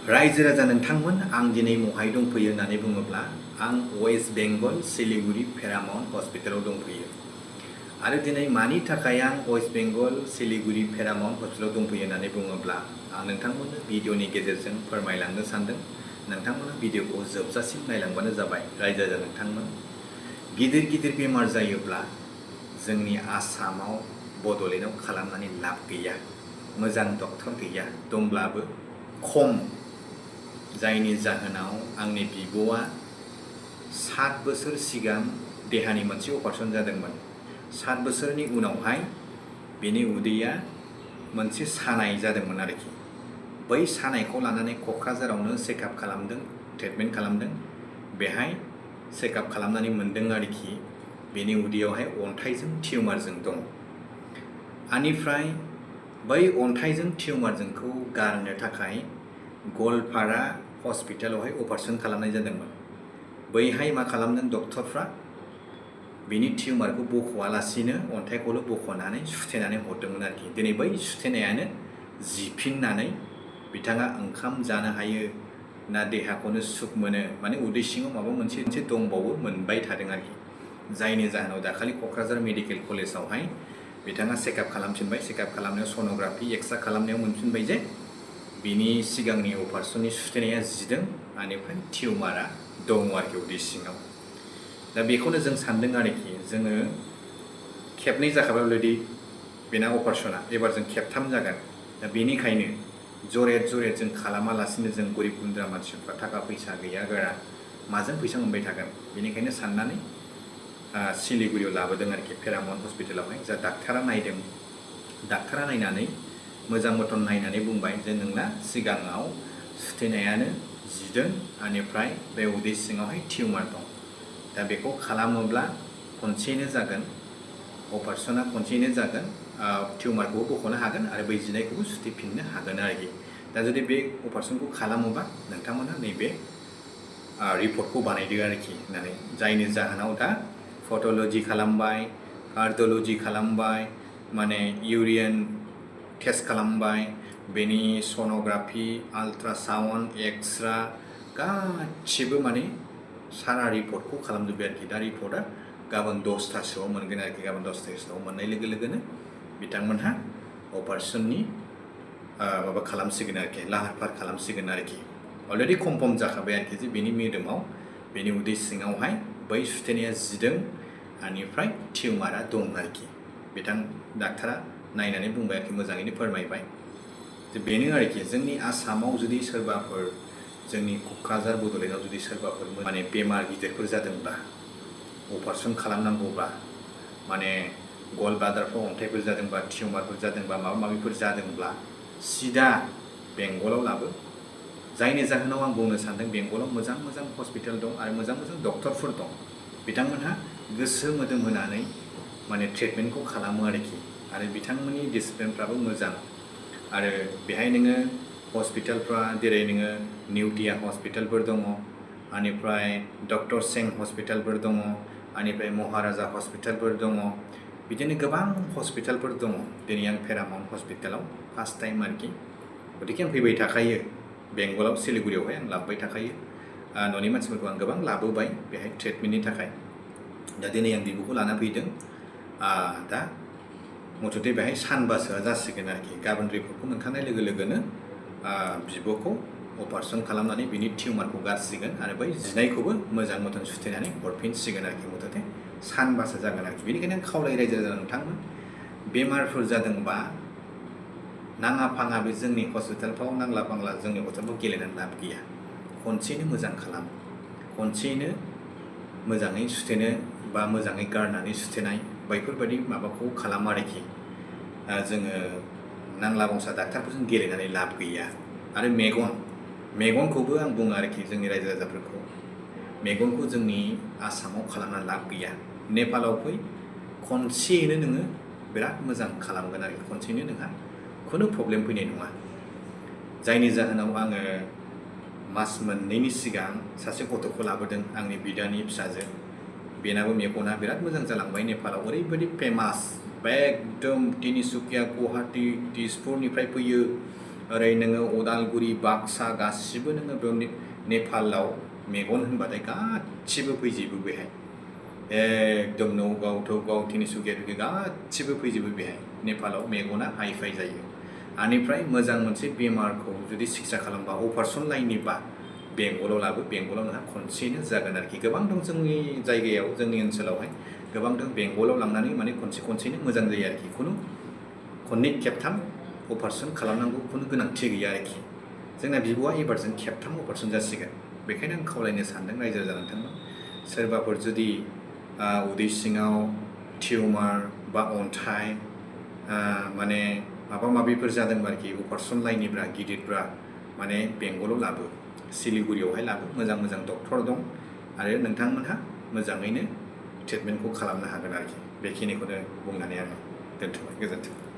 रायजो राजा नोंथांमोन आं दिनै महाय दंफैयो होननानै बुङोब्ला आं वेस्ट बेंगल सिलिगुरि पेरामाउन्ट हस्पिटालाव दंफैयो आरो दिनै मानि थाखाय आं वेस्ट बेंगल सिलिगुरि पेरामाउन्ट हस्पिटालाव दंफैयो होननानै बुङोब्ला आं नोंथांमोननो भिडिअनि गेजेरजों फोरमायलांनो सानदों। नोंथांमोना भिडिअखौ जोबजासिम नायलांबानो जाबाय। रायजो राजा नोंथांमोन गिदिर गिदिर बेमार जायोब्ला जोंनि आसामाव बड'लेण्डआव खालामनानै लाब गैया। मोजां डक्टर गैया, दंब्लाबो खम। जायनि जाहोनाव आंनि बिब'आ 7 बोसोर सिगां देहानि मोनसे अपारेशन जादोंमोन। 7 बोसोरनि उनावहाय बेनि उदैया मोनसे सानाय जादोंमोन आरोखि। बै सानायखौ लानानै क'क्राझारावनो चेकआप खालामदों, ट्रिटमेन्ट खालामदों। बेहाय चेकआप खालामनानै मोनदों आरोखि बेनि उदैयावहाय अन्थाइजों टिउमारजों दं। आनिफ्राय बै अन्थाइजों टिउमारजोंखौ गारनो थाखाय गवालपारा हस्पिटालावहाय अपारेशन खालामनाय जादोंमोन। बैहाय मा खालामदों डक्टरफ्रा बेनि टिउमारखौ बख'वालासिनो अन्थाइखौल' बख'नानै सुथेनानै हरदोंमोन आरोखि। दिनै बै सुथेनायानो जिफिननानै बिथाङा ओंखाम जानो हायो ना देहाखौनो सुख मोनो, माने उदै सिङाव माबा मोनसे दंबावो मोनबाय थादों आरोखि। जायनि जाहोनाव दाखालि क'क्राझार मेडिकेल कलेजावहाय बिथाङा चेकआप खालामफिनबाय। चेकआप खालामनायाव सन'ग्राफि एक्सरे खालामनायाव मोनफिनबाय जे बिनि सिगांनि अपारेशननि सुथेनाया जिदों, बेनिफ्राय टिउमारा दङ आरोखि उदै सिङाव। दा बेखौनो जों सानदों आरोखि, जोङो खेबनै जाखाबाय अलरेडि बेना अपारेशना, एबार जों खेबथाम जागोन। दा बेनिखायनो जरेद जों खालामालासिनो जों गरिब गुन्द्रा मानसिफ्रा थाखा फैसा गैया गारा माजों फैसा मोनबाय थागोन। बेनिखायनो साननानै सिलिगुरियाव लाबोदों आरोखि पेरामाउन्ट हस्पिटालावहाय। जा डाक्टारा नायदों, डाक्टारा नायनानै मोजां मथन नायनानै बुंबाय जे नोंना सिगाङाव सुथेनायानो जिदों, बेनिफ्राय बे उदै सिङावहाय टिउमार दं। दा बेखौ खालामोब्ला खनसेयैनो जागोन, अपारेशना खनसेयैनो जागोन, टिउमारखौबो बख'नो हागोन आरो बै जिनायखौबो सुथेफिननो हागोन आरोखि। दा जुदि बे अपारेशनखौ खालामोबा नोंथांमोना नैबे रिपर्टखौ बानायदो आरोखि होननानै। जायनि जाहोनाव दा फट'ल'जि खालामबाय, कार्डिअल'जि खालामबाय, माने इउरिन टेस्ट खालामबाय, बेनि सन'ग्राफि, आल्ट्रासाउन्ड, एक्सरे गासिबो माने सारा रिपर्टखौ खालामजोब्बाय आरोखि। दा रिपर्टआ गाबोन 10थासोआव मोनगोन आरोखि। गाबोन 10थासोआव मोननाय लोगो लोगोनो बिथांमोनहा अपारेशननि माबा खालामसिगोन आरोखि, लाहार फाहार खालामसिगोन आरोखि। अलरेडि कनफार्म जाखाबाय आरोखि जे बेनि मोदोमाव, बेनि उदै सिङावहाय बै सुथेनाया जिदों, बेनिफ्राय टिउमारा दं आरोखि। बिथां डाक्टारा नायनानै बुंबाय आरोखि, मोजाङैनो फोरमायबाय जे बेनो आरोखि। जोंनि आसामाव जुदि सोरबाफोर, जोंनि क'क्राझार बड'लेण्डआव जुदि सोरबाफोर माने बेमार गिदिरफोर जादोंब्ला, अपारेशन खालामनांगौबा, माने गल ब्लाडारफ्राव अन्थाइफोर जादोंबा, टिउमारफोर जादोंबा, माबा माबिफोर जादोंब्ला सिदा बेंगलाव लाबो। जायनि जाहोनाव आं बुंनो सानदों बेंगलाव मोजां मोजां हस्पिटाल दं आरो मोजां मोजां डक्टरफोर दं। बिथांमोनहा गोसो मोदोम होनानै माने ट्रिटमेन्टखौ खालामो आरोखि। आरो बिथांमोननि डिसिप्लिनफ्राबो मोजां। आरो बेहाय नोङो हस्पिटालफ्रा जेरै नोङो निउटिया हस्पिटालफोर दङ, बेनिफ्राय डक्टर सें हस्पिटालफोर दङ, बेनिफ्राय महाराजा हस्पिटालफोर दङ। बिदिनो गोबां हस्पिटालफोर दङ। दिनै आं पेरामाउन्ट हस्पिटालाव फार्स्ट टाइम आरोखि। गतिके आं फैबाय थाखायो बेंगलाव, सिलिगुरियावहाय आं लाबोबाय थाखायो। न'नि मानसिफोरखौ आं गोबां लाबोबाय बेहाय ट्रिटमेन्टनि थाखाय। दा दिनै आं बिब'खौ लाना फैदों। दा मथथे बेहाय सानबासोआ जासिगोन आरोखि। गाबोन रिपर्टखौ मोनखांनाय लोगो लोगोनो बिब'खौ अपारेशन खालामनानै बिनि टिउमारखौ गारसिगोन आरो बै जिनायखौबो मोजां मथन सुथेनानै हरफिनसिगोन आरोखि। मथथे सानबासो जागोन आरोखि। बेनिखायनो आं खावलाय रायजो राजा नोंथांमोन, बेमारफोर जादोंबा नाङा फाङा बे जोंनि हस्पिटालफ्राव नांला फांला जोंनि हस्पिटालफ्राव गेलेनानै लाब गैया। खनसेयैनो मोजां खालाम, खनसेयैनो मोजाङै सुथेनो बा मोजाङै गारनानै सुथेनाय बैफोरबायदि माबाखौ खालाम आरोखि। जोङो नांला बंसा डाक्टारफोरजों गेलेनानै लाब गैया। आरो मेगनखौबो आं बुङो आरोखि जोंनि रायजो राजाफोरखौ, मेगनखौ जोंनि आसामाव खालामना लाब गैया। नेपालाव फै, खनसेयैनो नोङो बिराद मोजां खालामगोन आरोखि। खनसेयैनो नोंहा खुनु प्रब्लेम फैनाय नङा। जायनि जाहोनाव आङो मास मोननैनि सिगां सासे गथ'खौ लाबोदों, आंनि बिदानि फिसाजो। बेनाबो मेगना बिराद मोजां जालांबाय। नेपालाव ओरैबायदि फेमास, एकदम तिनिसुकिया, गुवाहाटि, दिसपुरनिफ्राय फैयो, ओरै नोङो उदालगुरि बाक्सा गासिबो नोङो बेयाव नेपालाव मेगन होनबाथाय गासिबो फैजोबो बेहाय एकदम नगाव थगाव तिनिसुकिया गासिबो फैजोबो बेहाय नेपालाव मेगना हाइफाइ जायो आनिफ्राय मोजां मोनसे बेमारखौ जुदि सिकित्सा खालामबा अपारेसन लाइननिबा बेंगलाव लाबो बेंगलाव नोंहा खनसेयैनो जागोन आरोखि गोबां दं जोंनि जायगायाव जोंनि ओनसोलावहाय गोबां दं बेंगलाव लांनानै माने खनसेयैनो मोजां जायो आरोखि खुनु खननै खेबथाम अपारेसन खालामनांगौ खुनु गोनांथि गैया आरोखि जोंना बिब'आ एबारजों खेबथाम अपारेसन जासिगोन बेखायनो आं खावलायनो सानदों रायजो राजा नोंथांमोन सोरबाफोर जुदि उदै सिङाव टिउमार बा अन्थाइ माने माबा माबिफोर जादोंबा आरोखि अपारेसन लाइननिब्रा गिदिरब्रा माने बेंगलाव लाबो सिलिगुरियावहाय लाबो मोजां मोजां डक्टर दं आरो नोंथांमोनहा मोजाङैनो ट्रिटमेन्टखौ खालामनो हागोन आरोखि बेखिनिखौनो बुंनानै आं दोनथ'बाय गोजोन्थों